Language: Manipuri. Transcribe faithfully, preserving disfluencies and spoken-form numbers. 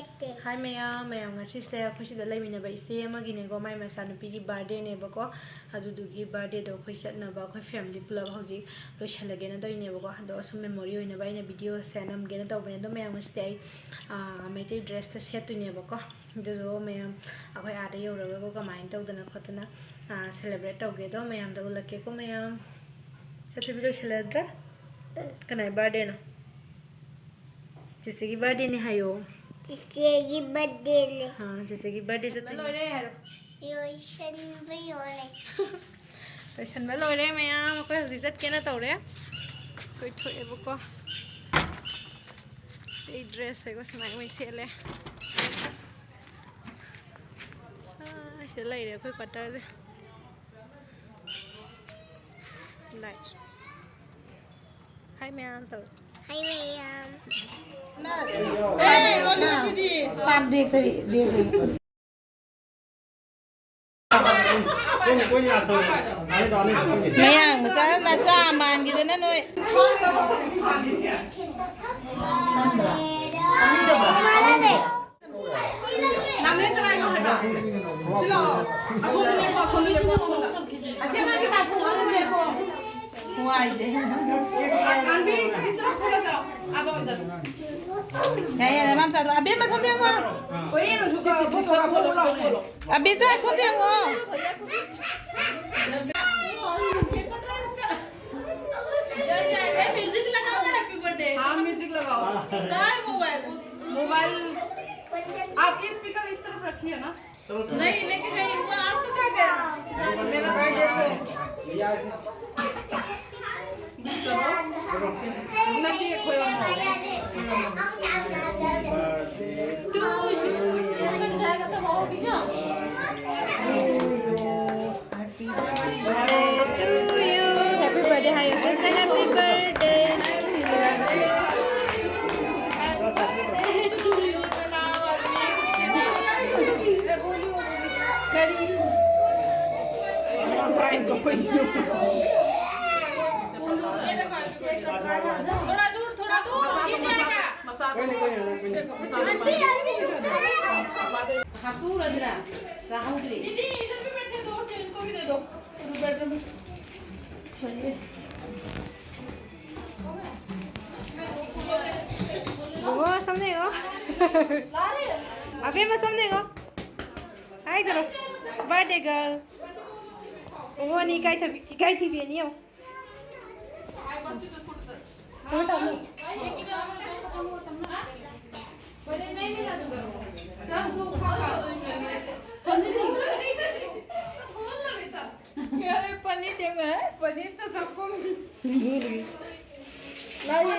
Hi ꯃꯌꯥꯝ, ꯃꯌꯥꯝ ꯉꯁꯤꯁꯦ ꯑꯩꯈꯣꯏ ꯁꯤꯗ ꯂꯩꯃꯤꯟꯅꯕ ꯏꯆꯦ ꯑꯃꯒꯤꯅꯦꯀꯣ, ꯃꯥꯏ ꯃꯆꯥꯅꯨꯄꯤꯒꯤ birthdayꯅꯦꯕꯀꯣ꯫ ꯑꯗꯨꯗꯨꯒꯤ birthdayꯗꯣ ꯑꯩꯈꯣꯏ ꯆꯠꯅꯕ ꯑꯩꯈꯣꯏ family ꯄꯨꯂꯞ ꯍꯧꯖꯤꯛ ꯂꯣꯏꯁꯤꯜꯂꯒꯦꯅ ꯇꯧꯔꯤꯅꯦꯕꯀꯣ꯫ ꯑꯗꯣ ꯑꯁꯨꯝ memory ꯑꯣꯏꯅꯕ ꯑꯩꯅ videoꯁꯦ ꯅꯝꯒꯦꯅ ꯇꯧꯕꯅꯦ꯫ ꯑꯗꯣ ꯃꯌꯥꯝ ꯉꯁꯤꯁꯦ ꯑꯩ, ꯑꯥ, ꯃꯩꯇꯩ dressꯇ ꯁꯦꯠꯇꯣꯏꯅꯦꯕꯀꯣ꯫ ꯑꯗꯨꯗꯣ ꯃꯌꯥꯝ ꯑꯩꯈꯣꯏ ꯑꯥꯗ ꯌꯧꯔꯒꯀꯣ ꯀꯃꯥꯏꯅ ꯇꯧꯗꯅ ꯈꯣꯠꯇꯅ, ꯑꯥ, celebrate ꯇꯧꯒꯦꯗꯣ ꯃꯌꯥꯝꯗ ꯎꯠꯂꯛꯀꯦꯀꯣ ꯃꯌꯥꯝ꯫ ꯆꯠꯊꯕꯤ ꯂꯣꯏꯁꯤꯜꯂꯗ꯭ꯔꯥ? ꯀꯅꯥꯏ birthdayꯅꯣ? ꯆꯤꯆꯦꯒꯤ birthdayꯅꯦ ꯍꯥꯏꯌꯣ꯫ ꯆꯤꯆꯦꯒꯤ birthdayꯅꯦ꯫ ꯑꯥ, ꯆꯤꯆꯦꯒꯤ birthday ꯆꯠꯇꯣꯏꯅꯦ꯫ ꯂꯣꯏꯔꯦ ꯍꯥꯏꯔꯣ꯫ ꯂꯣꯏꯁꯟꯕ ꯂꯣꯏꯔꯦ꯫ ꯂꯣꯏꯁꯟꯕ ꯂꯣꯏꯔꯦ ꯃꯌꯥꯝ, ꯑꯩꯈꯣꯏ ꯍꯧꯖꯤꯛ ꯆꯠꯀꯦꯅ ꯇꯧꯔꯦ꯫ ꯑꯩꯈꯣꯏ ꯊꯣꯛꯑꯦꯕꯀꯣ꯫ ꯑꯩ dressꯁꯦꯀꯣ ꯁꯨꯃꯥꯏꯅ ꯑꯣꯏꯅ ꯁꯦꯠꯂꯦ꯫ ꯑꯥ, ꯁꯤꯗ ꯂꯩꯔꯦ ꯑꯩꯈꯣꯏ quarterꯁꯦ꯫ Light꯫ Hi ꯃꯌꯥꯝ ꯇꯧꯔꯣ꯫ Hi ꯃꯌꯥꯝ꯫ ꯃꯌꯥꯡ ꯃꯆꯥ ꯅꯆꯥ ꯃꯥꯟꯈꯤꯗꯅ ꯅꯣꯏ꯫ ꯂꯥꯡꯂꯦꯟ ꯀꯅꯥꯏꯅꯣ ꯍꯥꯏꯕ? ꯁꯤ ꯂꯥꯛꯑꯣ꯫ ꯑꯁꯣꯝꯗ ꯂꯦꯞꯄꯣ, ꯑꯁꯣꯝꯗ ꯂꯦꯞꯄꯣ, ꯑꯁꯣꯝꯗ꯫ ꯑꯁꯤ ꯑꯉꯥꯡꯒꯤ ꯇꯥꯡꯈꯨꯜ ꯑꯃ ꯂꯦꯞꯄꯣ꯫ ꯅꯨꯡꯉꯥꯏꯖꯦ꯫ ꯑ, ꯑꯟꯕꯤ, ꯏꯁ ꯇꯔꯐ ꯊꯣꯛꯂꯛꯑꯣ꯫ ꯑ ꯖꯥꯎ ꯏꯗꯔ꯫ ꯌꯥꯏ, ꯌꯥꯏ, ꯃꯥ ꯃꯆꯥꯗꯣ꯫ ꯑꯕꯦꯝꯃ ꯁꯣꯝꯗ ꯌꯦꯡꯉꯣ꯫ ꯁꯤ, ꯁꯤ, ꯁꯤ, ꯁꯤ, ꯁꯤ, ꯁꯤ, ꯁꯤ, ꯁꯤ, ꯁꯤ, ꯁꯤ꯫ ꯑꯕꯦꯆꯥ ꯁꯣꯝꯗ ꯌꯦꯡꯉꯣ꯫ म्यूजिक लगाओ ना, हैप्पी बर्थडे। हाँ, म्यूजिक लगाओ। कहाँ है मोबाइल? मोबाइल, आपकी स्पीकर इस तरफ रखी है ना? चलो, चलो। नहीं, लेके गई, वो आपको क्या गया? मेरा बर्थडे से। नहीं, ये खोया हुआ है। खोया हुआ है। टू, अगर जाएगा तो वो होगी ना। Happy birthday to you. Happy birthday, हाँ, ये बोलते हैं, happy birthday to you. करी। थोड़ा दूर, थोड़ा दूर, गिर जाएगा। ꯍꯥꯞꯆꯨꯔꯁꯤꯔꯥ? ꯆꯥꯍꯧꯗ꯭ꯔꯤ꯫ ꯕꯨꯡꯉꯣ, ꯁꯝꯅ ꯌꯦꯡꯉꯣ꯫ ꯑꯕꯦꯝꯃ, ꯁꯝꯅ ꯌꯦꯡꯉꯣ꯫ ꯍꯥꯏꯗꯔꯣ꯫ Birthday girl꯫ ꯕꯨꯡꯉꯣꯅꯤ ꯏꯀꯥꯏꯊꯕꯤ, ꯏꯀꯥꯏꯊꯤꯕꯤ ꯑꯅꯤ ꯌꯦꯡꯉꯣ꯫ अरे पनीर चाहिए, पनीर तो सबको मिल। भूल गई। लाइए।